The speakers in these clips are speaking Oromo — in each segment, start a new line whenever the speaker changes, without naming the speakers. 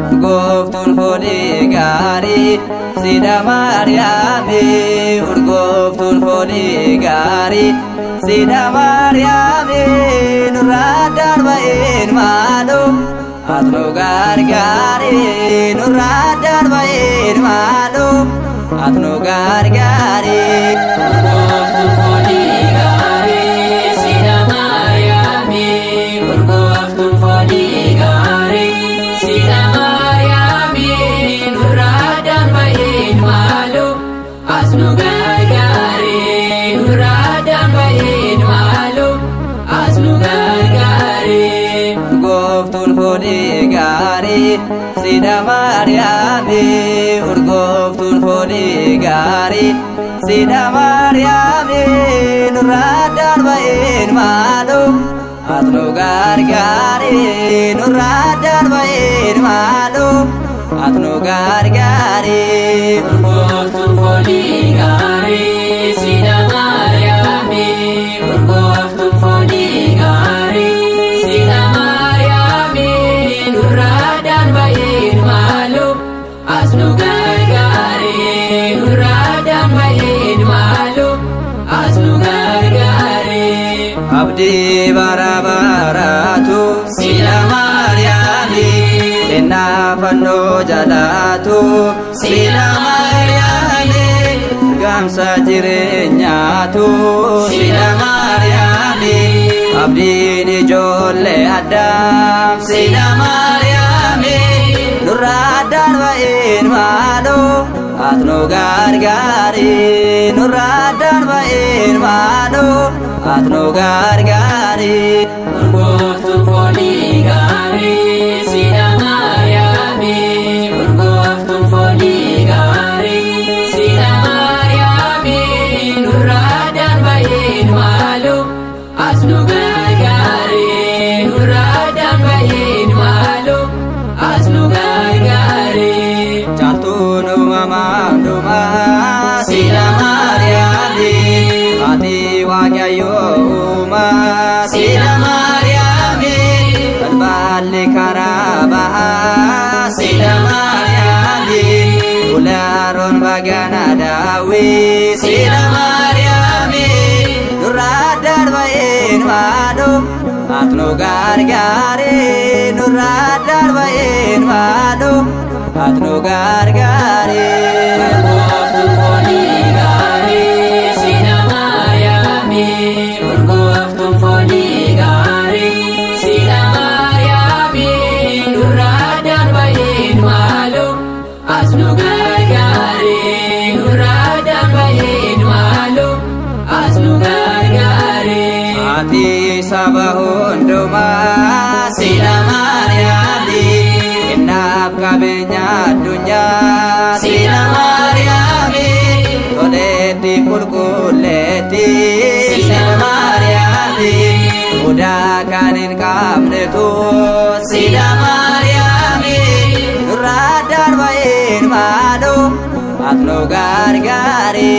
Urgooftuun foolii gaarii sida Maariyaami. Urgooftuun foolii gaarii sida Maariyaami. Nurraa darba'een maaloo ati nu gargaari. Nurraa darba'een maaloo ati nu gargaari.
Urgooftuun foolii gaarii sida Maariyaami. Urgooftuun foolii gaarii sida Maariyaami. Nurraa darba'een maaloo as nu gargaari. Nurraa darba'een maaloo as nu gargaari.
Urgooftuun foolii gaarii sida Maariyaami. Urgooftuun foolii gaarii sida Maariyaami. Nurraa darba'een maaloo ati nu gargaari. Nurraa darba'een maaloo ati nu gargaari.
Urgooftuun foolii gaarii sida Maariyaami. Urgooftuun foolii gaarii sida Maariyaami. Nurraa darba'een maaloo as nu gargaari. Nurraa darba'een maaloo as nu gargaari.
Abdii bara baraatu sida Maariyaami. Kennaa fannoo jalaatu sida Maariyaami. Gaamsa jireenyaatu sida Maariyaami. Abdiin ijoollee addaam sida Maariyaami. Nurraa darba'een maaloo ati nu gargaari. Nurraa darba'een maaloo ati nu gargaari.
Urgooftuun foolii gaarii sida Maariyaami. Urgooftuun foolii gaarii sida Maariyaami. Nurraa darba'een maaloo as nu gargaari. Nurraa darba'een maaloo as nu gargaari.
Caaltuun uumamaa hundumaa sida Maariyaami. Haati Waaqayyoo uumaa sida Maariyaami. Balballi karaa bahaa sida Maariyaami. Ulaaroon bagana daawwii sida Maariyaami. Nurraa darba'een maaloo ati nu gargaari. Nurraa darba'een maaloo ati nu gargaari.
Urgooftuun foolii gaarii sida Maariyaami. Urgooftuun foolii gaarii sida Maariyaami. Nurraa darba'een maaloo as nu gargaari. Nurraa darba'een maaloo as nu gargaari.
Haati saba hundumaa sida Maariyaami. Kennaaf qabeenya addunyaa sida Maariyaami. Toleetti qulqulleetti sida Maariyaami. Mudaa kan hin qabnetu sida Maariyaami. Nurraa darba'een maaloo ati nu gargaari.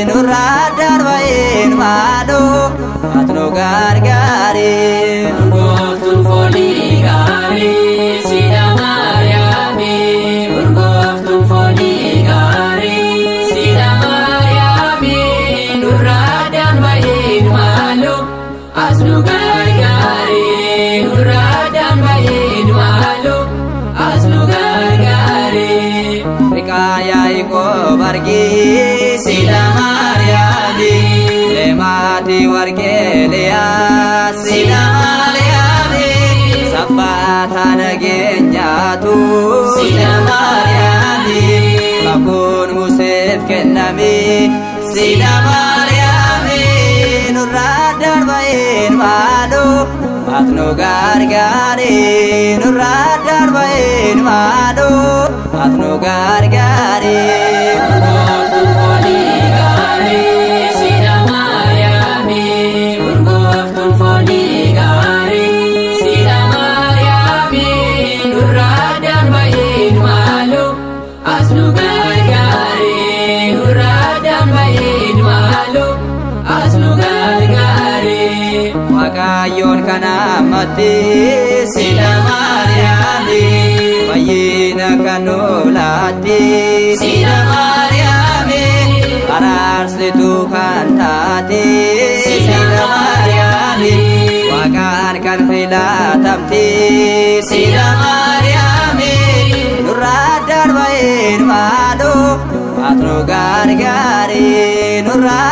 Nurraa darba'een maaloo ati nu gargaari.
Urgooftuun foolii gaarii sida Maariyaami. Urgooftuun foolii gaarii sida Maariyaami. Nurraa darba'een maaloo as nu gargaari. Nurraa darba'een maaloo as nu gargaari.
Riqaa Yaaqoob argii sida Maariyaami. Leemaatii warqee Liyaa sida Maariyaami. Sabbata nageenyaatu sida Maariyaami. Kakuun Museef kenname sida Maariyaami. Ati nu gargaari nurraa darba'een maaloo ati nu gargaari.
Urgooftuun foolii gaarii sidha Maariyaami. Urgooftuun foolii gaarii sidha Maariyaami. Nurraa darba'een maaloo as nu gargaari. Nurraa darba'een maaloo as nu gargaari.
Waaqayyoon kana ammatti sidha Maariyaami. Fayyina kan nuuf laatti sidha Maariyaami. Araarsituu kan taate sidha Maariyaami. Waaqaan kan filatamte sidha Maariyaami. Nurraa darba'een maaloo ati nu gargaari nurraa.